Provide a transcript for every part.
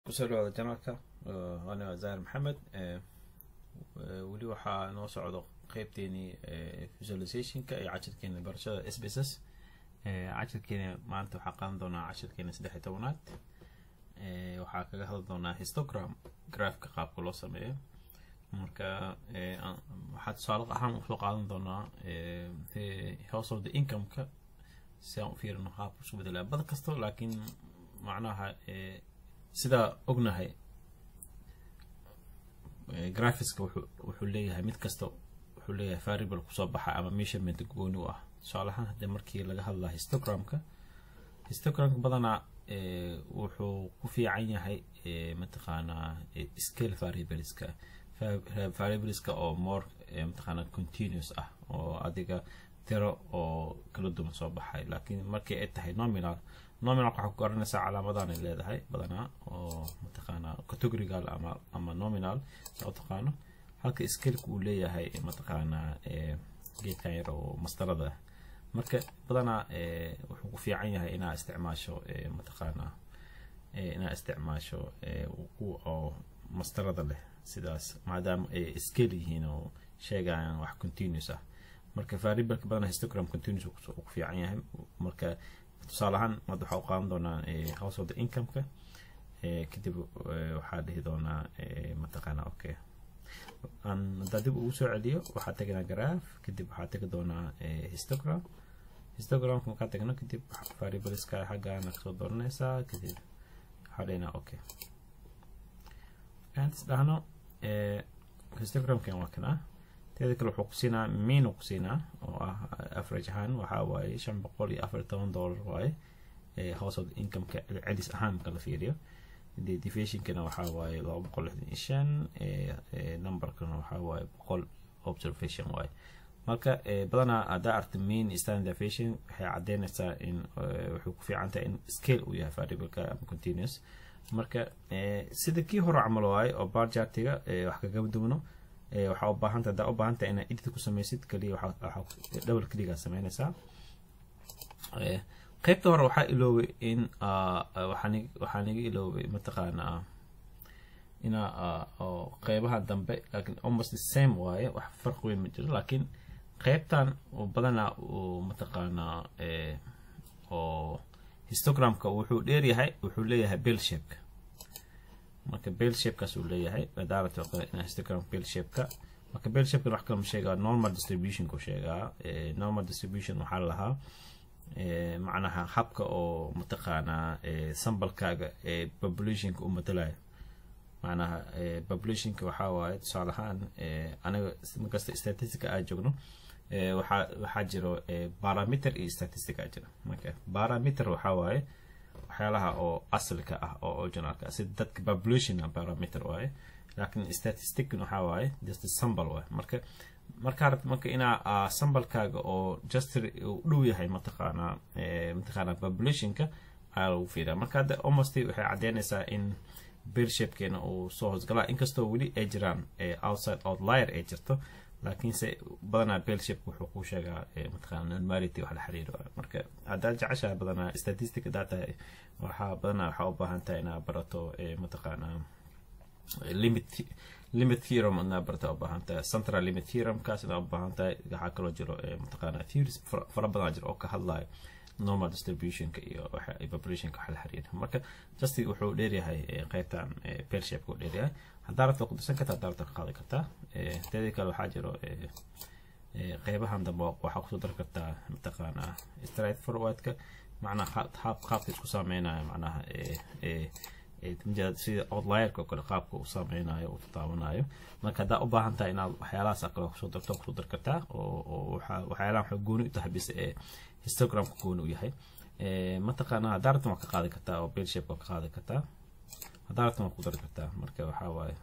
Kusoo dhawaada channelka. Aniga Zahir Maxamed. Weli waxaa noo socdo qeybteenii visualizationka iyo cashirkeena barashada SPSS. Cashirkeena maanta waxaa qaadan doonaa cashirkeena 13aad. Waxaa kaga hadli doonaa histogram graphka, qaabka loo sameeyo. Marka waxaa tusaale ahaan usoo qaadan doonaa household income-ka, si aan u fiirino qaabka isku bedelaa bad kasto. Laakiin macnaha, sidaa ognahay, graphicska wuxuu leeyahay, mid kasta wuxuu leeyahay variable kusoo baxa ama measurement gooni u ah. Tusaale ahaan, hadii markii laga hadlaa histogramka, histogramka badanaa wuxuu ku fiican yahay, mataqaanaa, scale variableska, variableska oo more, mataqaanaa, continuous ah oo adiga tiro oo kala duwan soo baxay. Laakiin markii ay tahay nominal, nominalka waxaa ku garanaysaa calaamadan ay leedahay badanaa oo, mataqaanaa, categorical ama nominal saa u taqaano, halka scaleka uu leeyahay, mataqaanaa, geedkan yar oo mastarada. Marka badanaa wuxuu ku fiican yahay inaa isticmaasho, mataqaanaa, inaa isticmaasho kuwa oo mastarada leh sidaas, maadaama ay scale yihiin oo sheegayaan wax continuous ah. Marka variableka badanaa histogram continuous uu ku fiican yahay. Marka tusaale ahaan hadda waxaa u qaadan doonaa household income-ka. Kadib waxaa dhihi doonaa, mataqaanaa, okay, aan haddaa dib ugu soo celiyo, waxaa teganaa graph, kadib waxaa tegi doonaa histogram. Histogramka markaa tagno, kadib variableska xaggaana kasoo dooranaysaa, kadib waxaa dhihinaa okay. Markaan is dhahno, histogramkan waa kan ah. Teeda kale, wuxuu kusiinaa mean, uu kusiinaa oo ah average ahaan waxaa waaye $514 waaye household income-ka celis ahaan marka la fiiriyo. Deviationkana waxaa waaye 265, numberkana waxaa waaye 100 observation waaye. Marka badanaa haddaa aragta mean, standard deviation, waxay caddeynaysaa in wuxuu ku fiican tahay in scale uu yahay variableka ama continuous. Marka sida kii hore camal waaye oo bar chartiga, wax kagama duwno. Waxaa u baahan tahay, haddaa u baahan tahay inaad edit ku sameysid, kaliya waxaa double click sameynaysaa. Qaybta hore waxaa iloobay in waxaa niga iloobay, mataqaanaa, inaa oo qeybaha dambe, laakiin almost the same waaye, wax farq weyn ma jiro. Laakiin qeybtan oo badanaa uu, mataqaanaa, oo histogramka wuxuu dheeryahay, wuxuu leeyahay bell shapeka. Marka bell shapekaas uu leeyahay haddaa rabto kale inaa histogram bell shapeka. Marka bell shapeka wax kale ma sheegaa, normal distribution ku sheegaa. Normal distribution waxaa la lahaa, macnaha, habka oo, mataqaanaa, samplekaaga ee populationka u matalayo. Macnaha, populationka waxaa waaye, tusaale ahaan, aniga markasta statistica aan joogno, waxaa jiro parameter iyo statistic aa jira. Marka parameter waxaa waaye waxyaalaha oo asalka ah oo originalka ah, sida dadka population parameter waaye. Laakiin statistic waxaa waaye just sample waaye. Marka markaa rabto marka inaa samplekaaga oo just u dhow yahay, mataqaanaa, populationka ayaa lagu fiiriyaa. Marka hadda almost waxay caddeynaysaa in bell shapekeena uu soo hoosgalaa, inkastoo weli ay jiraan outside outlier ay jirto. Laakiinse badanaa bell shape wuxuu kuu sheegaa, mataqaana, normality wax la xiriiro. Marka haddaad jeceshahay badanaa statistic haddaad tahay, waxaa badanaa waxaa u baahan tahay inaad barato, mataqaanaa, limit theorem inaad barata u baahan tahay, central limit theorem kaas inaad u baahan tahay. Waxaa kaloo jiro, mataqaanaa, theories fara badan jiro oo ka hadlayo normal distributionka iyo waxa populationka waxa la xiriira. Marka just wuxuu dheeryahay qaybtan bell shape uu dheeryahay. Haddaa rabto ku darsan kartaa, haddaa rabto ka qaadi kartaa. Teeda kale, waxaa jiro qeybahan dambe, waxaa kusoo dari kartaa, mataqaanaa, straight forwardka, macnaha qaabka isku saameynayo, macnaha, sida outlierka oo kale qaabka uu saameynayo, uu tataabanayo. Marka haddaa u baahan tahay inaad waxyaalahaas kale kusoo darto, kusoo dari kartaa. Oo waxyaalahan waxay gooni u tahay bis ee histogramka gooni u yahay. Mataqaanaa, haddaa rabtan waa ka qaadi kartaa oo bell shape waa ka qaadi kartaa, haddaa rabtan waa ku dari kartaa. Marka waxaa waaye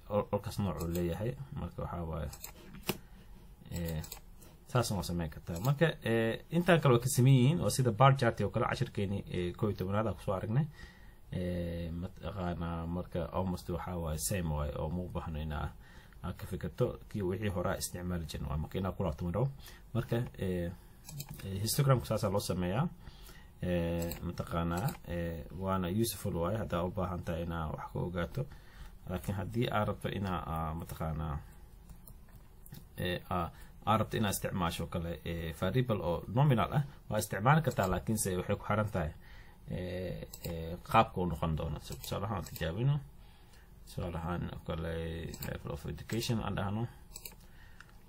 olkaas noocuu leeyahay. Marka waxaa waaye saasna waa sameyn kartaa. Marka intaan kale waa ka sameyn yihiin oo sida bar chart oo kale, cashirkeeni 11aad aan kusoo aragnay, mataqaanaa. Marka almost waxaa waaye same waaye oo ma u baahno inaa aad ka fikirto kii wixii horaa isticmaali jirin waa. Marka inaa ku laabto ma rabo. Marka histogramka saasaa loo sameeyaa. Mataqaanaa, waana useful waaye haddaa u baahan tahay inaa wax ka ogaato. Laakiin haddii aad rabto inaa, mataqaanaa, aad rabto inaad isticmaasho kale variable oo nominal ah, waa isticmaali kartaa, laakiinse waxay ku xiran tahay qaabka uu noqon doono. Tusaale ahaan tijaabino, tusaale ahaan oo kale level of education aan dhahno.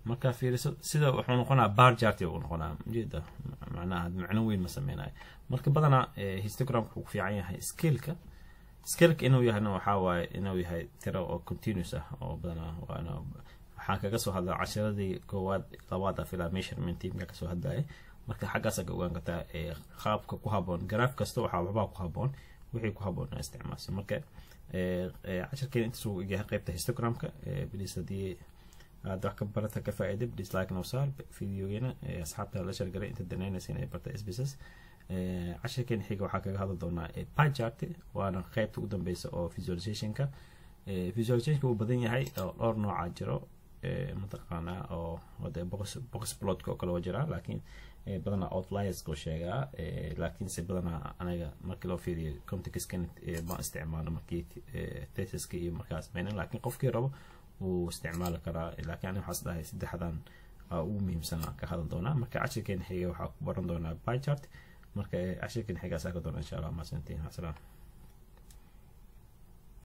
Markaa fiiriso sida wuxuu noqonaa, bar chart uu noqonaa, ujeeda macnaha macno weyn ma sameynayo. Marka badanaa histogram wuxuu ku fiican yahay scaleka. Scaleka inuu yahayna waxaa waaye inuu yahay tiro oo continuous ah, oo badanaa waana waxaan kaga soo hadlaa casharadii koowaad, labaad afilaa, measurement teamka kasoo hadlayay. Marka xaggaas ka ogaan kartaa qaabka ku haboon graph kasta. Waxaa waxbaa ku haboon, wixii ku haboon inaad isticmaasho. Marka casharkeena intaas uu yahay qaybta histogramka. Please, haddii aad wax ka barata, ka faa'iiday, please like noo saar videogeena, asxaabta la share garay inta danaynaysa inay barta SPSS. Casharkeena xiga waxaa kaga hadli doonaa pie chart, waana qaybta ugu dambeysa oo visualizationka. Visualizationka uu badan yahay oo dhowr nooca jiro, mataqaanaa, oo hade box plotka oo kale waa jiraa, laakiin badanaa outlierska oo sheegaa. Laakiinse badanaa anaga markii loo fiiriyo contextkan ma isticmaalo markii thesiska iyo markaas mayna, laakiin qofkii rabo wuu isticmaali karaa. Laakiin aniga waxaas dhahay saddexdan ugu muhiimsan ka hadli doonaa. Marka cashirkeena xiga waxaa ku baran doonaa pie chart. Marka cashirkeena xiga asaa ka doona, insha Allah. Mahadsantiin, asalaam.